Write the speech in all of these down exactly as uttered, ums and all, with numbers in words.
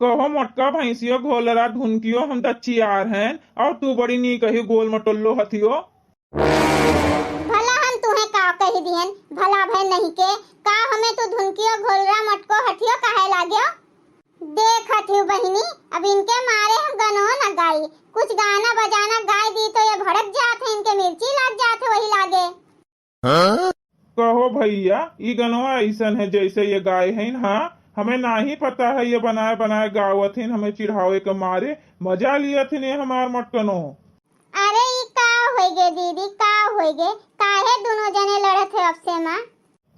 कहो मोटका भैंसियो घोलरा धुनकियो हम दच्चियार हैं, और तू बड़ी नीक ही गोल मटोल्लो हथियो। भला हम तुहें का कही दिहन, भला भय नहीं के, का हमें तू धुनकियो घोलरा मटको हथियो कहे लाग्यो? देखत हूँ बहिनी, अब इनके मारे हम गनो न गाई, कुछ गाना बजाना गाय दी तो ये भड़क जात है, इनके मिर्ची लाग जात है वही लागे। कहो भैया, ई गनवा अइसन है जैसे ये गाए हैं। हाँ, हमें नाही पता है, ये बनाए बनाए गावत हैं, हमें चिढ़ावे के मारे मजा लियत हैं ये हमार मटकनो। अरे ई का होइगे दीदी, का होइगे? काहे दुनो जने लड़त है आपसे माँ?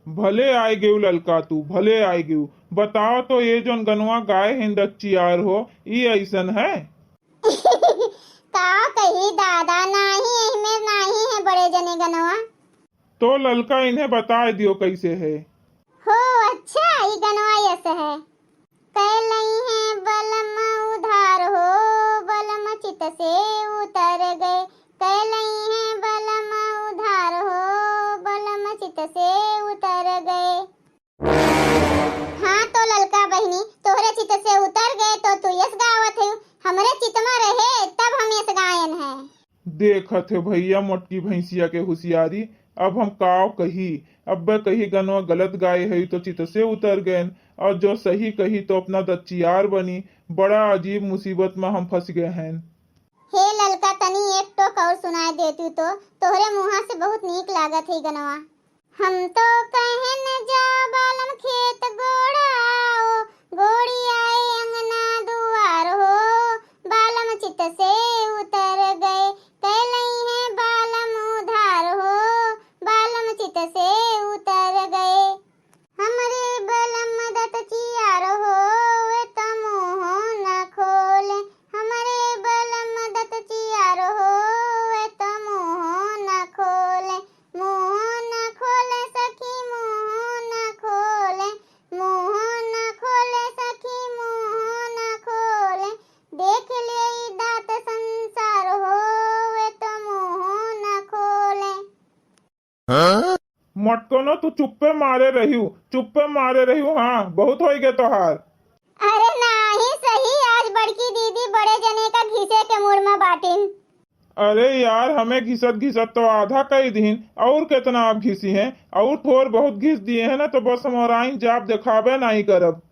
भले आए गेउ ललका तू, भले आए गेउ। बताओ तो ये जोन गनवा गाए हैं दच्चियार हो, ई अइसन है? का कही दादा, नाही एहमेर नाही है बड़े जने गनवा। तो ललका इन्हें बताए दियो कैसे है। हो अच्छा, ई गनवा यस है। कैलई है बलम उधार हो, बलम चित से उतर गए। कैलई है बलम उधार हो, बलम चित से उतर गए। हाँ तो ललका बहिनी, तोहरे चित से उतर गए तो तू यस गावत है, हमरे चित में रहे तब हम यस गायन है। देखत है भैया मोटकी भैंसिया के होशियारी, अब हम काव कही, अब्बे कही गनवा गलत गाए है तो चित से उतर गए, और जो सही कही तो अपना दच्चियार बनी। बड़ा अजीब मुसीबत में हम फंस गए हैं। हे ललका, तनी एक टोक और सुनाए देतू तो, तोहरे मुँहा से बहुत नीक लागत है गनवा। हम तो कहन जा बालम खेत गोड़ाओ, गोड़ियाए अंगना दुआर हो, बालम चित से उतर गए, कैलई है बालम उधार हो, बालम चित से उतर गए। हमरे बलम दत चियार हो, वे तो मुँह न खोले, हमरे बलम दत चियार हो, वे तो मुँह न खोले। मुँह न खोले सखी, मुँह न खोले, मुँह न खोले सखी, मुँह न खोले। देख ले ई दाँत संसार होवे तो मुँह न खोले। मोटकनो तू चुप्पे मारे रहियो, चुप्पे मारे रहियो। हाँ, बहुत होइगे तोहार। अरे नाही सही, आज बड़की दीदी बड़े जने का घिसे के मूड में बाटिन। अरे यार, हमें घिसत घिसत तो आधा कई दिहिन, और केतना आप घिसी हैं, और थोर बहुत घिस दिए हैं ना, तो बस हम ओराइन जाब देखाबे नाहीं करब।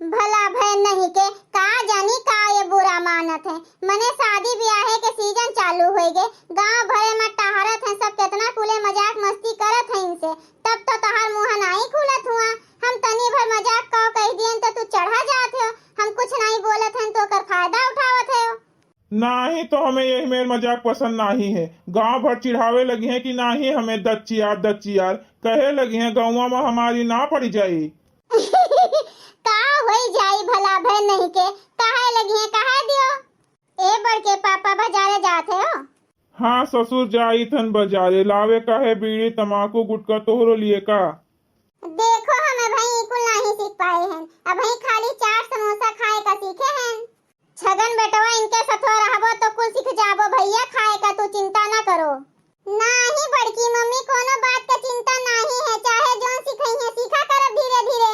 भला भय नहीं के, का जानी का ये बुरा मानत है। मने शादी ब्याहे के सीजन चालू होइगे, गाँव भरे में टहरत हैं सब, केतना कुले मजाक मस्ती करत हैं इनसे, तब तो तोहार मुँह नाहीं खुलत हुआ। हम तनी भर मजाक का कह दियन तो तू चढ़ा जात हो, हम कुछ नाहीं बोलत हैं तो ओकर फायदा उठावत हो। नाही तो हमें यही मेर मजाक पसंद नाही है। गांव भर चिढ़ावे लगी हैं कि नाही हमें दच्चियार, दच्चियार कहे लगी हैं, गौवा में हमारी ना पड़ी जाई। का होई जाई भला भय नहीं के, कहे लगी हैं, कहे दियो। ए बड़के पापा बाजारे जात है हो? हाँ ससुर, जाई थन बाजारे, लावे का है बीड़ी, तमाकू, गुटखा तोहरो लिए का? देखो, हम अबहीं ई कुल नाहीं सीख पाए हैं। अबहीं खाली चाट समोसा खाए का सीखे हैं। छगन बेटवा, इनके सथवा रहबो तो कुल सीख जाबो भैया, खाए का तू चिंता ना करो। नाहीं बड़की मम्मी, कोनो बात का चिंता नाहीं है, चाहे जोन सिखइहें, सीखा करब धीरे धीरे।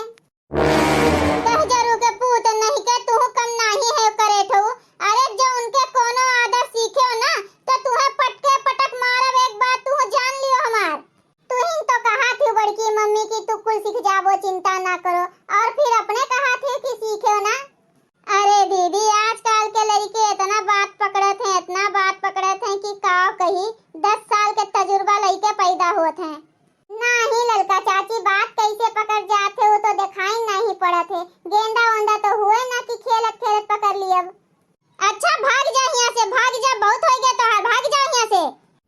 कहजरू के पूत नहीं के, तू कम नाहीं है करेठऊ। अरे जो उनके कोनो आदत सीखे हो ना, तो तुहे पटके पटक मारब, एक बात तू जान लियो हमार। तुहिन तो कहा थी बड़की मम्मी कि तू कुल सीख जाबो, चिंता ना करो, और फिर अपने कहा थी कि सीखे हो ना। अरे दीदी, आजकल के लड़के इतना बात पकड़त हैं, इतना बात पकड़त हैं कि का कही, दस साल के तजुर्बा लइके पैदा होत हैं। नाही ललका चाची, बात कैसे पकड़ जात है, वो तो दिखाई नहीं पड़त है। गेंदा ओंदा तो हुए ना कि खेलत खेलत पकड़ लियब। अच्छा, भाग जा हियाँ से, भाग जा, बहुत होइगे तोहार, भाग जा हियाँ से।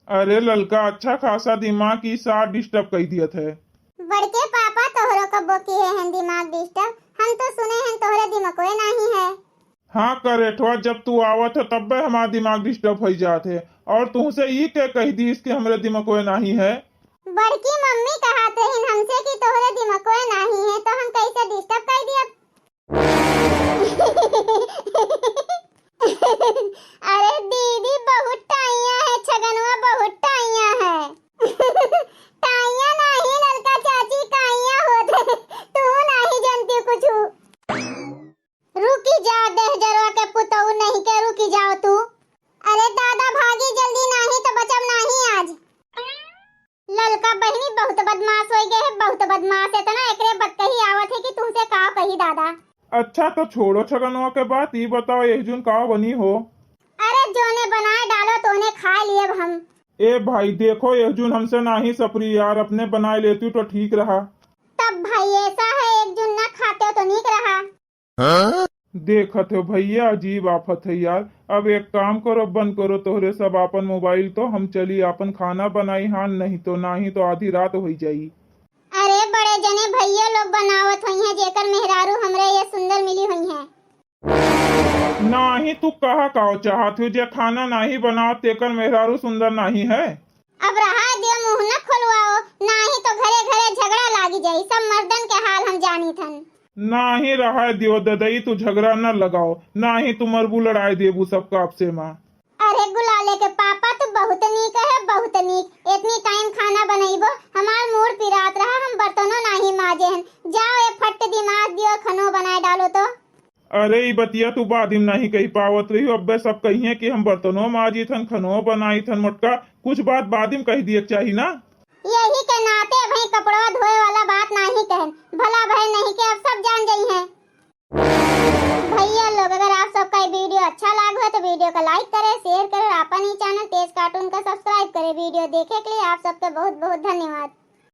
अरे ललका, अच्छा खासा दिमाग ई सार disturb कई दियत है। बड़के पापा, तोहरो कब्बो किहे हैं दिमाग disturb? हम तो सुने हैं तोहरे दिमकवे नाही है। हाँ करेठवा, जब तू आवत है तब्बे हमार दिमाग disturb होई जात है। और तुहसे ई के कह दीस कि हमरे दिमकवे नाही है? बड़की मम्मी कहत रहिन हमसे कि तोहरे दिमकवे नाही है, तो हम कैसे disturb कर दियब? अरे दीदी, बहुत टाइया है, छगनवा बहुत टाइया है। टाइया नाही ललका चाची, काइया होत है। तू नाही जानती कुछ। रुकी जा, इतना एकरे बतकही आवत है कि तुमसे का कही दादा। अच्छा तो छोड़ो छगनवा के बात, ई बताओ एक जून का बनी हो? अरे जोने बनाए डालो तोने खाए लियब हम। ए भाई देखो एक जून हमसे नाही सपरी यार, अपने बनाए लेती तो ठीक रहा। तब भाई ऐसा है एक जून ना खाते हो तो नीक रहा। देखत हो भैया, अजीब आफत है यार। अब एक काम करो, बंद करो तोहरे सब आपन मोबाइल, तो हम चली आपन खाना बनाई हान, नहीं तो, नाही तो आधी रात होई जाई। अरे बड़े जने भैया लोग बनावत होइहें, जेकर मेहरारू हमरे ये सुंदर मिली होइहें। नाही, तू कहा काव चाहत हो, जे खाना नाही बनावत तेकर मेहरारू सुंदर नाही है? अब रहा दियो, मुंह न खोलवाओ, नाही तो घरे घरे झगड़ा लागी जाई। सब मर्दन के हाल हम जानी थन। नाही रहा दियो ददई, तू झगड़ा न लगाओ, नाही तू मरबू लड़ाई देबू सबका आपसे मा। अरे गुलाले के पापा, तू बहुत नीक है, बहुत नीक। इतनी टाइम खाना बनइबो, हमार मूड पिरात रहा, हम बर्तनो नाही माजे हन। जाओ ए फट दिमाग दियो, खनो बनाए डालो तो। अरे ई बतिया तू बादिम नाही कही पावत रही, अब्बे सब कहिए कि हम बर्तनो माजी थन, खनो बनाई थन, मोटका कुछ बात बादिम कही दिए के चाही ना। यही के नाते भाई कपड़वा धोए वाला बात नाही कहन, भला भय नहीं के अब सब जान गई हैं। भैया लोग अगर आप सबका ये वीडियो अच्छा लाग हो तो वीडियो का लाइक करें, शेयर करें, अपन ही चैनल तेज कार्टून का सब्सक्राइब करें। वीडियो देखे के लिए